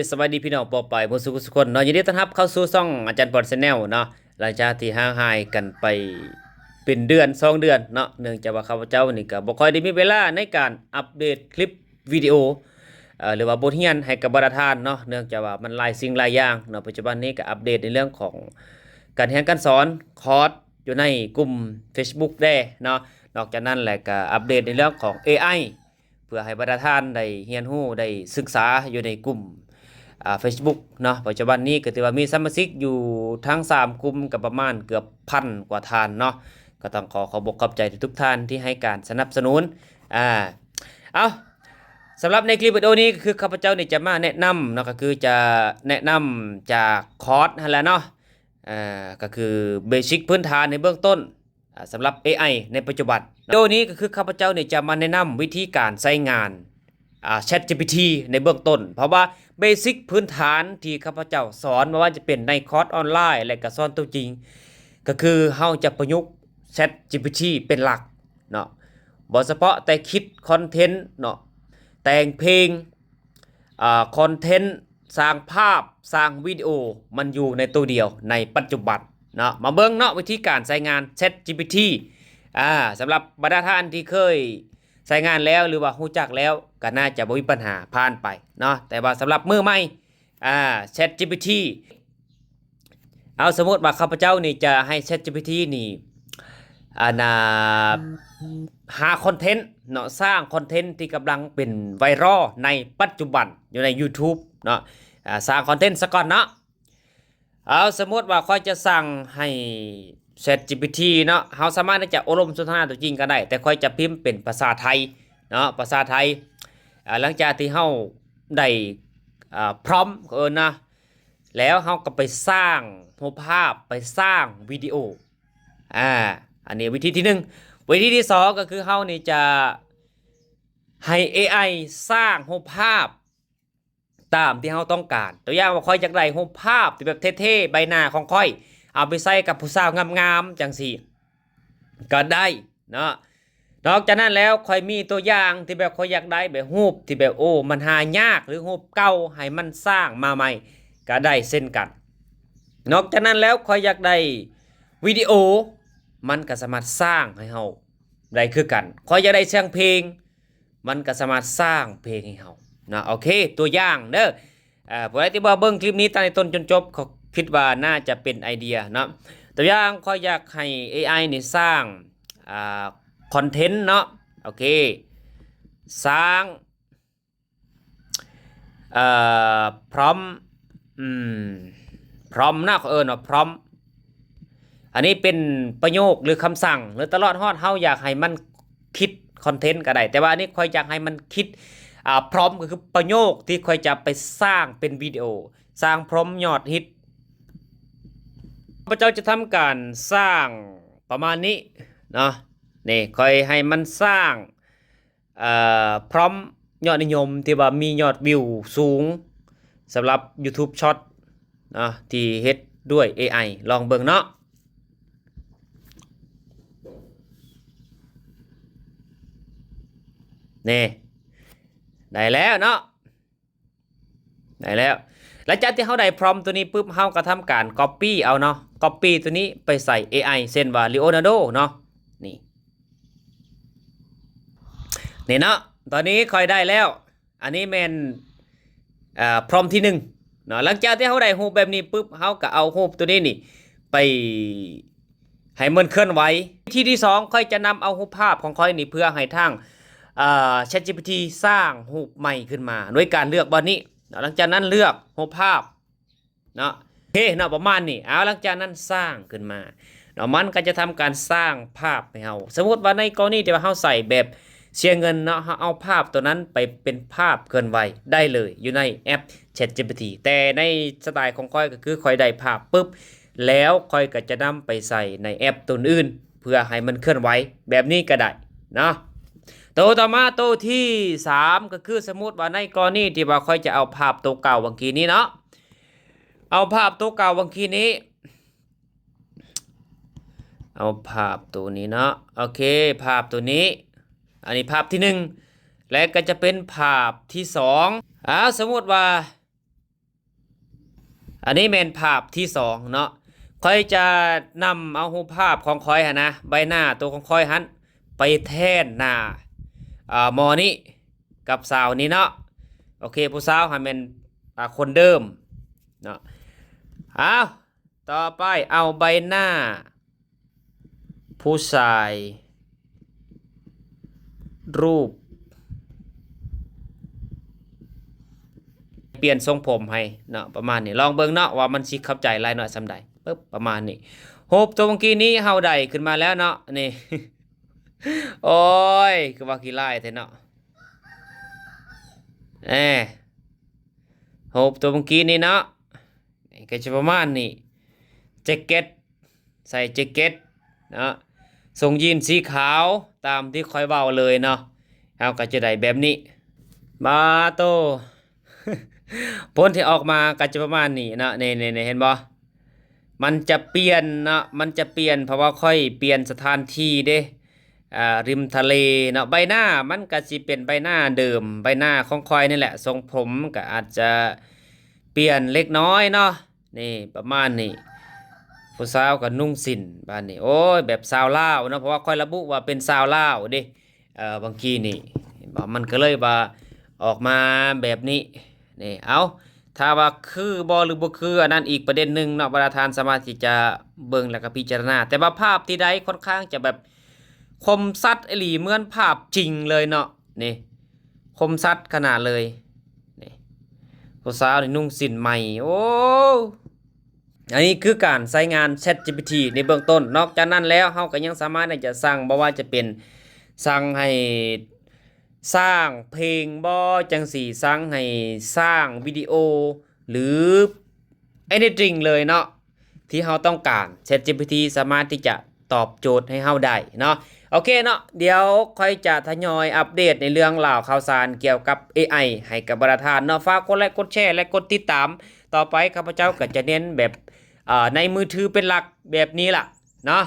ສະບາຍດີພີ່ນ້ອງປ້ອງປາຍໝົດສູ່ຄົນເນາະ, ຍິນດີຕ້ອນຮັບເຂົ້າສູ່ຊ່ອງອາຈານປອນ Channel ເນາະ. ຫຼັງຈາກທີ່ຫ່າງຫາຍກັນໄປເປັນເດືອນສອງເດືອນເນາະ, ເນື່ອງຈາກວ່າຂ້າພະເຈົ້ານີ້ກໍບໍ່ຄ່ອຍໄດ້ມີເວລາໃນການອັບເດດຄລິບວິດີໂອ ເອີ ຫຼືວ່າບົດຮຽນໃຫ້ກັບບັນດາທ່ານເນາະ, ເນື່ອງຈາກວ່າມັນຫຼາຍສິ່ງຫຼາຍຢ່າງເນາະ. ປັດຈຸບັນນີ້ກໍອັບເດດໃນເລື່ອງຂອງການຮຽນການສອນ, ຄອດຢູ່ໃນກຸ່ມ Facebook ແດ່ເນາະ. ນອກຈາກນັ້ນແລ້ວກໍອັບເດດໃນເລື່ອງຂອງ ເອໄອ ເພື່ອໃຫ້ບັນດາທ່ານໄດ້ຮຽນຮູ້, ໄດ້ສຶກສາຢູ່ໃນກຸ່ມ ອ່າ Facebook ເນາະ. ປັດຈຸບັນນີ້ກໍຖືວ່າມີສະມາຊິກຢູ່ທັງສາມກຸ່ມກໍປະມານເກືອບພັນກວ່າທ່ານເນາະ. ກໍຕ້ອງຂໍຂອບອົກຂອບໃຈທຸກໆທ່ານທີ່ໃຫ້ການສະໜັບສະໜູນ. ອ່າ ເອົາ ສຳລັບໃນຄລິບວິດີໂອນີ້ ກໍຄືຂ້າພະເຈົ້ານີ້ຈະມາແນະນຳເນາະ, ກໍຄືຈະແນະນຳຈາກຄອດຫັ້ນແຫຼະເນາະ. ອ່າ ກໍຄືເບສິກພື້ນຖານໃນເບື້ອງຕົ້ນ ອ່າ ສຳລັບ ເອໄອ ໃນປັດຈຸບັນ. ໂດຍນີ້ກໍຄືຂ້າພະເຈົ້ານີ້ຈະມາແນະນຳວິທີການໃຊ້ງານ ອ່າ ChatGPT ໃນເບື້ອງຕົ້ນ, ເພາະວ່າເບສິກພື້ນຖານທີ່ຂ້າພະເຈົ້າສອນ, ບໍ່ວ່າຈະເປັນໃນຄອດອອນລາຍ ແລະ ກໍສອນຕົວຈິງ, ກໍຄືເຮົາຈະປະຍຸກ ChatGPT ເປັນຫຼັກເນາະ, ບໍ່ສະເພາະແຕ່ຄິດຄອນເທັນເນາະ, ແຕ່ງເພງ ອ່າ ຄອນເທັນ, ສ້າງພາບ, ສ້າງວິດີໂອ, ມັນຢູ່ໃນໂຕດຽວໃນປັດຈຸບັນເນາະ. ມາເບິ່ງເນາະ ວິທີການໃຊ້ງານ ChatGPT ອ່າ ສຳລັບບັນດາທ່ານທີ່ເຄີຍໃຊ້ງານແລ້ວ ຫຼືວ່າຮູ້ຈັກແລ້ວ ກໍໜ້າຈະບໍ່ມີບັນຫາ ຜ່ານໄປເນາະ. ແຕ່ວ່າສຳລັບມືໃໝ່ ອ່າ ChatGPT ເອົາ ສົມມຸດວ່າຂ້າພະເຈົ້ານີ້ຈະໃຫ້ ChatGPT ນີ້ ອັນນ່າ ຫາຄອນເທັນເນາະ, ສ້າງຄອນເທັນທີ່ກຳລັງເປັນໄວຣັລໃນປັດຈຸບັນຢູ່ໃນ YouTube ເນາະ. ອ່າ ສ້າງຄອນເທັນສາກ່ອນເນາະ. ເອົາ ສົມມຸດວ່າຂ້ອຍຈະສັ່ງໃຫ້ ChatGPT ເນາະ, ເຮົາສາມາດທີ່ຈະໂອ້ລົມສົນທະນາຕົວຈິງກໍໄດ້, ແຕ່ຂ້ອຍຈະພິມເປັນພາສາໄທເນາະ, ພາສາໄທ. ອ່າ ຫຼັງຈາກທີ່ເຮົາໄດ້ ອ່າ prompt ເອີ້ນນະ ແລ້ວເຮົາກໍໄປສ້າງຮູບພາບ, ໄປສ້າງວິດີໂອ. ອ່າ ອັນນີ້ວິທີທີໜຶ່ງ. ວິທີທີສອງ ກໍຄືເຮົານີ້ຈະໃຫ້ ເອໄອ ສ້າງຮູບພາບຕາມທີ່ເຮົາຕ້ອງການ. ຕົວຢ່າງວ່າຂ້ອຍຢາກໄດ້ຮູບພາບທີ່ແບບເທ່ໆ ໃບໜ້າຂອງຂ້ອຍ ເອົາໄປໃສ່ກັບຜູ້ສາວງາມໆ ຈັ່ງຊີ້ກໍໄດ້ເນາະ. ນອກຈາກນັ້ນແລ້ວ ຂ້ອຍມີຕົວຢ່າງທີ່ແບບຂ້ອຍຢາກໄດ້ແບບຮູບທີ່ແບບ ໂອ້ ມັນຫາຍາກ ຫຼື ຮູບເກົ່າ ໃຫ້ມັນສ້າງມາໃໝ່ກໍໄດ້ເຊັ່ນກັນ. ນອກຈາກນັ້ນແລ້ວ ຂ້ອຍຢາກໄດ້ວິດີໂອ ມັນກໍສາມາດສ້າງໃຫ້ເຮົາໄດ້ຄືກັນ. ຂ້ອຍຢາກໄດ້ສຽງເພງ ມັນກໍສາມາດສ້າງເພງໃຫ້ເຮົາເນາະ. ໂອເຄ ຕົວຢ່າງເດີ ເອີ ຜູ້ໃດທີ່ວ່າເບິ່ງຄລິບນີ້ຕັ້ງແຕ່ຕົ້ນຈົນຈົບ ກໍຄິດວ່າໜ້າຈະເປັນໄອເດຍເນາະ. ຕົວຢ່າງ ຂ້ອຍຢາກໃຫ້ ເອໄອ ນີ້ສ້າງ ອ່າ ຄອນເທັນເນາະ. ໂອເຄ ສ້າງ ເອີ prompt ອືມ prompt ນະ ເຂົາເອີ້ນວ່າ prompt. ອັນນີ້ເປັນປະໂຫຍກ ຫຼື ຄຳສັ່ງ ຫຼື ຕະຫຼອດຮອດເຮົາຢາກໃຫ້ມັນຄິດຄອນເທັນກໍໄດ້, ແຕ່ວ່າອັນນີ້ຂ້ອຍຢາກໃຫ້ມັນຄິດ ອ່າ prompt ກໍຄືປະໂຫຍກທີ່ຂ້ອຍຈະໄປສ້າງເປັນວິດີໂອ, ສ້າງ prompt ຍອດຮິດ. ຂ້າພະເຈົ້າຈະທຳການສ້າງປະມານນີ້ເນາະ. ນີ້ ຂ້ອຍໃຫ້ມັນສ້າງ ເອີ prompt ຍອດນິຍົມທີ່ວ່າມີຍອດວິວສູງສຳລັບ YouTube Short ເນາະ ທີ່ເຮັດດ້ວຍ ເອໄອ ລອງເບິ່ງເນາະ. ນີ້ ໄດ້ແລ້ວເນາະ. ໄດ້ແລ້ວ. ຫຼັງຈາກທີ່ເຮົາໄດ້ prompt ຕົວນີ້ປຶບ ເຮົາກໍທຳການ copy ເອົາເນາະ, copy ຕົວນີ້ໄປໃສ່ ເອໄອ ເຊັ່ນວ່າ Leonardo ເນາະ. ນີ້ ນີ້ເນາະ, ຕອນນີ້ຂ້ອຍໄດ້ແລ້ວ. ອັນນີ້ແມ່ນ ເອີ prompt ທີໜຶ່ງເນາະ. ຫຼັງຈາກທີ່ເຮົາໄດ້ຮູບແບບນີ້ປຶບ ເຮົາກໍເອົາຮູບຕົວນີ້ນີ້ໄປ ໃຫ້ມັນເຄື່ອນໄຫວ. ວິທີທີສອງ ຂ້ອຍຈະນຳເອົາຮູບພາບຂອງຂ້ອຍນີ້ ເພື່ອໃຫ້ທາງ ເອີ ChatGPT ສ້າງຮູບໃໝ່ຂຶ້ນມາ ໂດຍການເລືອກບ່ອນນີ້ເນາະ. ຫຼັງຈາກນັ້ນເລືອກຮູບພາບເນາະ, ໂອເຄເນາະ ປະມານນີ້. ເອົາ ຫຼັງຈາກນັ້ນສ້າງຂຶ້ນມາເນາະ, ມັນກໍຈະທຳການສ້າງພາບໃຫ້ເຮົາ. ສົມມຸດວ່າໃນກໍລະນີທີ່ວ່າເຮົາໃສ່ແບບເສຍເງິນເນາະ, ເຮົາເອົາພາບຕົວນັ້ນໄປເປັນພາບເຄື່ອນໄຫວໄດ້ເລີຍ ຢູ່ໃນແອັບ ChatGPT. ແຕ່ໃນສະໄຕຂອງຂ້ອຍກໍຄືຂ້ອຍໄດ້ພາບປຶບ ແລ້ວຂ້ອຍກໍຈະນຳໄປໃສ່ໃນແອັບຕົວອື່ນ ເພື່ອໃຫ້ມັນເຄື່ອນໄຫວແບບນີ້ກໍໄດ້ເນາະ. ໂຕຕໍ່ມາ ໂຕທີສາມ ກໍຄືສົມມຸດວ່າໃນກໍລະນີທີ່ວ່າຂ້ອຍຈະເອົາພາບໂຕເກົ່າຫວ່າງກີ້ນີ້ເນາະ, ເອົາພາບໂຕເກົ່າຫວ່າງກີ້ນີ້, ເອົາພາບໂຕນີ້ເນາະ, ໂອເຄ ພາບໂຕນີ້, ອັນນີ້ພາບທີໜຶ່ງ ແລະ ກໍຈະເປັນພາບທີສອງ. ອາ ສົມມຸດວ່າ ອັນນີ້ແມ່ນພາບທີສອງເນາະ. ຂ້ອຍຈະນຳເອົາຮູບພາບຂອງຂ້ອຍຫັ້ນນະ, ໃບໜ້າໂຕຂອງຂ້ອຍຫັ້ນ ໄປແທນໜ້າ ອາ ໝໍນີ້ກັບສາວນີ້ເນາະ. ໂອເຄ, ຜູ້ສາວຫັ້ນແມ່ນ ອາ ຄົນເດີມເນາະ. ເອົາ, ຕໍ່ໄປເອົາໃບໜ້າຜູ້ຊາຍ ຮູບ ປ່ຽນຊົງຜົມໃຫ້ເນາະ, ປະມານນີ້. ລອງເບິ່ງເນາະວ່າມັນຊິເຂົ້າໃຈຫຼາຍໜ້ອຍສ່ຳໃດ. ປຶບ, ປະມານນີ້. ຮູບໂຕເມື່ອກີ້ນີ້ເຮົາໄດ້ຂຶ້ນມາແລ້ວເນາະ, ນີ້. ໂອ້ຍ, ຄືວ່າຂີ້ຮ້າຍແທ້ເນາະ. ແອ, ຮູບໂຕເມື່ອກີ້ນີ້ເນາະ, ນີ້ກໍຈະປະມານນີ້. ແຈັກເກັດ, ໃສ່ແຈັກເກັດເນາະ, ຊົງຢີນສີຂາວ ຕາມທີ່ຂ້ອຍເວົ້າເລີຍເນາະ, ເຮົາກໍຈະໄດ້ແບບນີ້. ບາໂຕ, ຜົນທີ່ອອກມາກໍຈະປະມານນີ້ເນາະ. ນີ້, ນີ້, ນີ້, ເຫັນບໍ່? ມັນຈະປ່ຽນເນາະ, ມັນຈະປ່ຽນ ເພາະວ່າຂ້ອຍປ່ຽນສະຖານທີ່ເດ້. ອາ ລິມທະເລເນາະ. ໃບໜ້າມັນກະຊິເປັນໃບໜ້າເດີມ, ໃບໜ້າຂອງຂ້ອຍນີ້ແຫຼະ. ຊົງຜົມກະອາດຈະປ່ຽນເລັກນ້ອຍເນາະ, ນີ້ ປະມານນີ້. ຜູ້ສາວກະນຸ່ງສິ້ນບາດນີ້, ໂອ້ຍ ແບບຊາວລາວເນາະ, ເພາະວ່າຂ້ອຍລະບຸວ່າເປັນຊາວລາວເດ້. ເອີ ບາງທີນີ້ ເຫັນບໍ່, ມັນກໍເລີຍວ່າອອກມາແບບນີ້. ນີ້ ເອົາ, ຖ້າວ່າຄືບໍ່ ຫຼື ບໍ່ຄື ອັນນັ້ນອີກປະເດັນໜຶ່ງເນາະ, ບັນດາທ່ານສາມາດທີ່ຈະເບິ່ງ ແລ້ວກໍພິຈາລະນາ. ແຕ່ວ່າພາບທີ່ໄດ້ຄ່ອນຂ້າງຈະແບບຄົມຊັດອີ່ຫຼີ, ເໝືອນພາບຈິງເລີຍເນາະ. ນີ້ ຄົມຊັດຂະໜາດເລີຍ. ນີ້ ຜູ້ສາວນີ້ນຸ່ງສິ້ນໃໝ່. ໂອ້ ອັນນີ້ຄືການໃຊ້ງານ ChatGPT ໃນເບື້ອງຕົ້ນ. ນອກຈາກນັ້ນແລ້ວ ເຮົາກໍຍັງສາມາດທີ່ຈະສັ່ງ, ບໍ່ວ່າຈະເປັນ ສັ່ງໃຫ້ສ້າງເພງບໍ ຈັ່ງຊີ້, ສັ່ງໃຫ້ສ້າງວິດີໂອ ຫຼື anything ເລີຍເນາະ ທີ່ເຮົາຕ້ອງການ, ChatGPT ສາມາດທີ່ຈະຕອບໂຈດໃຫ້ເຮົາໄດ້ເນາະ. ໂອເຄເນາະ, ດຽວຂ້ອຍຈະທະຍອຍອັບເດດໃນເລື່ອງລາວຂ່າວສານກ່ຽວກັບ ເອໄອ ໃຫ້ກັບບັນດາທ່ານເນາະ. ຝາກກົດໄລ ກົດແຊ ແລະ ກົດຕິດຕາມ. ຕໍ່ໄປຂ້າພະເຈົ້າກໍຈະເນັ້ນແບບ ເອີ ໃນມືຖືເປັນຫຼັກແບບນີ້ລະເນາະ.